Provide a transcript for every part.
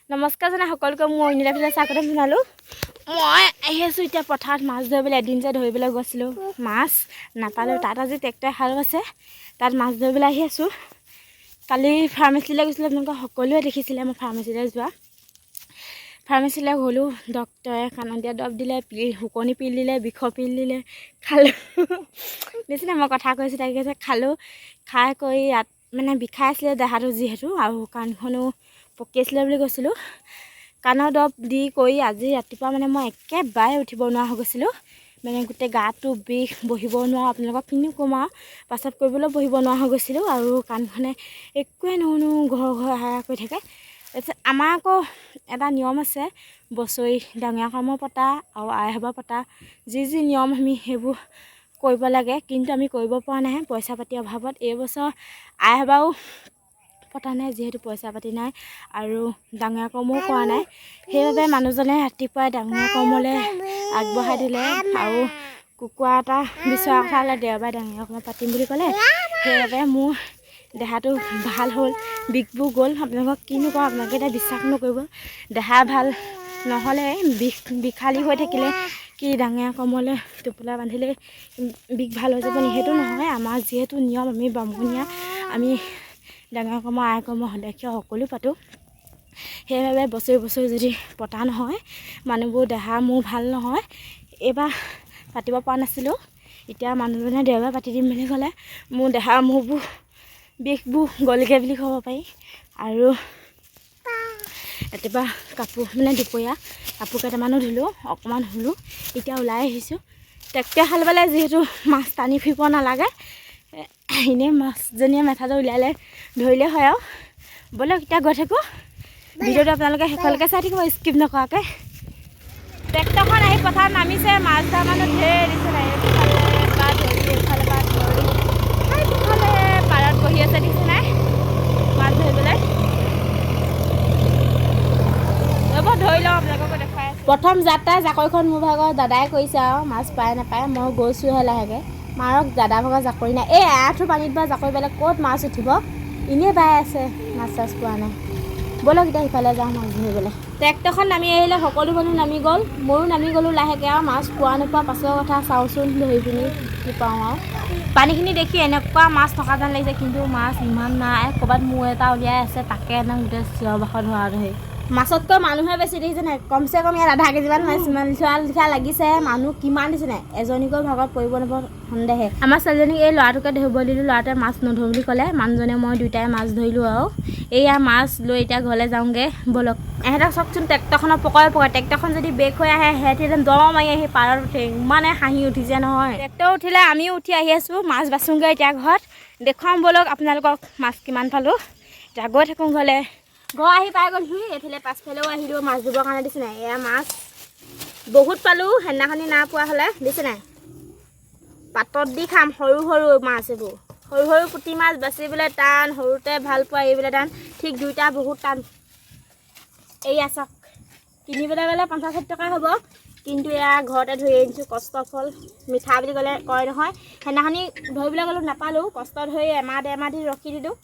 নমস্কাৰ জনাই সকলোকে মোৰ অইনিলা ফিলে স্বাগতম জনালোঁ। মই আহি আছোঁ এতিয়া পথাৰত মাছ ধৰিবলৈ। এদিন যে ধৰিবলৈ গৈছিলোঁ, মাছ নাপালোঁ। তাত আজি ট্ৰেক্টৰে হাল বাইছে, তাত মাছ ধৰিবলৈ আহি আছোঁ। কালি ফাৰ্মাচীলৈ গৈছিলোঁ, আপোনালোকে সকলোৱে দেখিছিলে মই ফাৰ্মাচীলৈ যোৱা। ফাৰ্মাচীলৈ গ'লোঁ, ডক্তৰে কাণত দিয়া দৰৱ দিলে, পিল, শুকনি পিল দিলে, বিষৰ পিল দিলে, খালোঁ। বেছি নাই, মই কথা কৈছোঁ, তাকে কৈছে। খালোঁ, খাই কৰি ইয়াত মানে বিষাই আছিলে দেহাটো যিহেতু, আৰু কাণখনো পকি আছিলে বুলি কৈছিলোঁ। কাণৰ দৰৱ দি কৰি আজি ৰাতিপুৱা মানে মই একেবাৰে উঠিব নোৱাৰা হৈ গৈছিলোঁ। মানে গোটেই গাটো বিষ, বহিব নোৱাৰোঁ। আপোনালোকক কিনো ক'ম আৰু, প্ৰস্ৰাৱ কৰিবলৈও বহিব নোৱাৰা হৈ গৈছিলোঁ আৰু কাণখনে একোৱে নুশুনো, ঘৰ ঘৰ হাৰা কৰি থাকে। তাৰপিছত আমাৰ আকৌ এটা নিয়ম আছে, বছৰি ডাঙৰীয়া কৰ্ম পতা আৰু আই সভা পতা, যি যি নিয়ম আমি সেইবোৰ কৰিব লাগে। কিন্তু আমি কৰিব পৰা নাই পইচা পাতিৰ অভাৱত। এইবছৰ আই সভাও পতা নাই, যিহেতু পইচা পাতি নাই, আৰু ডাঙৰীয়া কৰ্মও কৰা নাই। সেইবাবে মানুহজনে ৰাতিপুৱাই ডাঙৰীয়া কৰ্মলৈ আগবঢ়াই দিলে আৰু কুকুৰা এটা বিচৰা কথা হ'লে দেওবাৰে ডাঙৰীয়া কৰ্ম পাতিম বুলি ক'লে। সেইবাবে মোৰ দেহাটো ভাল হ'ল, বিষবোৰ গ'ল। আপোনালোকক কিনো কওঁ, আপোনালোকে এতিয়া বিশ্বাস নকৰিব। দেহা ভাল নহ'লে, বিষ বিষালী হৈ থাকিলে কি ডাঙৰীয়া কৰ্মলৈ টোপোলা বান্ধিলে বিষ ভাল হৈ যাব নি? সেইটো নহয়। আমাৰ যিহেতু নিয়ম, আমি বামুণীয়া, আমি ডাঙৰীয়া কৰ্ম, আই কৰ্ম, সদেক্ষীয় সকলো পাতোঁ। সেইবাবে বছৰি বছৰি যদি পতা নহয়, মানুহবোৰ দেহা মোৰ ভাল নহয়। এইবাৰ পাতিব পৰা নাছিলোঁ। এতিয়া মানুহজনে দেওবাৰে পাতি দিম বুলি ক'লে, মোৰ দেহা মোৰবোৰ বিষবোৰ গ'লগৈ বুলি ক'ব পাৰি। আৰু ৰাতিপুৱা কাপোৰ, মানে দুপৰীয়া কাপোৰ কেইটামানো ধুলোঁ, অকণমান শুলোঁ, এতিয়া ওলাই আহিছোঁ। ট্ৰেক্টৰে হাল বালে যিহেতু মাছ টানি ফুৰিব নালাগে, এনেই মাছজনীয়ে মেথাটো উলিয়ালে ধৰিলে হয়। আৰু ব'লক, এতিয়া গৈ থাকোঁ। ভিডিঅ'টো আপোনালোকে শেষলৈকে চাই থাকিব স্কিপ নকৰাকৈ। ট্ৰেক্টৰখন আহি পথাৰত নামিছে, মাছ ধৰা মানুহ ঢেৰ দিছে। এইফালে পৰা ধৰি, এইফালে পৰা ধৰি, সেইফালে পাৰত বহি আছে, দিছে নাই মাছ ধৰিবলৈ। ৰ'ব, ধৰি লওঁ, আপোনালোককো দেখুৱাই আছোঁ। প্ৰথম যাত্ৰা জাকৈখন মোৰ ভাগৰ দাদাই কৰিছে আৰু মাছ পায় নাপায়, মই গৈছোঁহে লাহেকৈ। মাৰক, দাদা ভাগৰ জাকৈ নাই। এই এআঁঠু পানীত বা জাকৈ বেলেগ ক'ত মাছ উঠিব? এনেই বাই আছে, মাছ চাছ পোৱা নাই। ব'লক, এতিয়া সিফালে যাওঁ মাছ ধৰিবলৈ। ট্ৰেক্টৰখন নামি আহিলে, সকলো মানুহ নামি গ'ল, ময়ো নামি গ'লোঁ লাহেকৈ। আৰু মাছ পোৱা নোপোৱা পাছৰ কথা, চাওঁচোন ধৰি পিনি কি পাওঁ। আৰু পানীখিনি দেখি এনেকুৱা মাছ থকা যেন লাগিছে, কিন্তু মাছ ইমান নাই। ক'ৰবাত মূৰ এটা উলিয়াই আছে, তাকে একদম গোটেই চিঞৰ বাখৰ ধৰা ধৰি। মাছতকৈ মানুহে বেছি, দেখিছে নাই? কমচে কম ইয়াত আধা কেজিমান মাছ ইমান থোৱা লিখা লাগিছে। মানুহ কিমান দিছে নাই, এজনীকৈ ভাগত পৰিব নপৰিব সন্দেহে। আমাৰ ছোৱালীজনীক এই ল'ৰাটোকে ধৰিব দিলোঁ, ল'ৰাটোৱে মাছ নধৰো বুলি ক'লে। মানুহজনে মই দুয়োটাই মাছ ধৰিলোঁ আৰু এইয়া মাছ লৈ এতিয়া ঘৰলৈ যাওঁগৈ ব'লক। এহেঁতক চাওকচোন, ট্ৰেক্টৰখনৰ পকৰে পকৰে, ট্ৰেক্টৰখন যদি বেক হৈ আহে, সিহঁতি একদম দম মাৰি আহি পাৰত উঠে। ইমানে হাঁহি উঠিছে নহয়। ট্ৰেক্টৰ উঠিলে আমিও উঠি আহি আছোঁ। মাছ বাচোঁগৈ এতিয়া, ঘৰত দেখুৱাম ব'লক আপোনালোকক মাছ কিমান পালোঁ। এতিয়া গৈ থাকোঁ ঘৰলৈ। ঘৰ আহি পাই গ'লহি। এইফালে পাছফালেও আহিলোঁ মাছ ধৰিবৰ কাৰণে, দিছে নাই? এয়া মাছ বহুত পালোঁ, সেইদিনাখনি নাই পোৱা হ'লে, দিছে নাই? পাতত দি খাম। সৰু সৰু মাছ এইবোৰ, সৰু সৰু পুঠি মাছ বাচিবলৈ টান, সৰুতে ভাল পোৱা এৰিবলৈ টান, ঠিক দুইটা বহুত টান। এয়া চাওক, কিনিবলৈ গ'লে 50-60 টকা হ'ব, কিন্তু এয়া ঘৰতে ধৰি আনিছোঁ। কষ্ট ফল মিঠা বুলি ক'লে কয় নহয়। সেইদিনাখনি ধৰিবলৈ গ'লোঁ, নাপালোঁ। কষ্ট ধৰি এমাহ ডেৰমাহ দিন ৰখি দিলোঁ,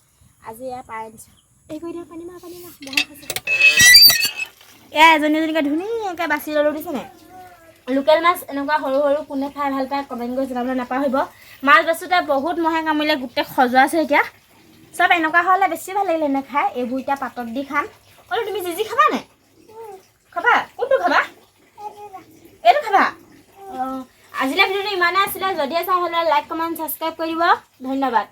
আজি এয়া পাই আনিছোঁ। এই কৰি দিয়া, পানী মাৰ, পানী মাৰ, মহে খাইছে। এয়া এজনী এজনীকে ধুনীয়াকৈ বাছি ল'লোঁ, দিছেনে? লোকেল মাছ এনেকুৱা সৰু সৰু কোনে খাই ভাল পায়, কমেণ্ট কৰি জনাবলৈ নাপাহৰিব। মাছ বাচোঁতে বহুত মহে কামুৰিলে, গোটেই খজুৱাইছে। এতিয়া চব এনেকুৱা হ'লে বেছি ভাল লাগিলে এনে খাই। এইবোৰ এতিয়া পাতত দি খাম। অ' তুমি জিজি খাবা নে? খাবা? কোনটো খাবা? এইটো খাবা? অঁ, আজিলৈ ভিডিঅ'টো ইমানে আছিলে। যদিহে চাই হ'লে লাইক, কমেণ্ট, ছাবস্ক্ৰাইব কৰি দিব। ধন্যবাদ।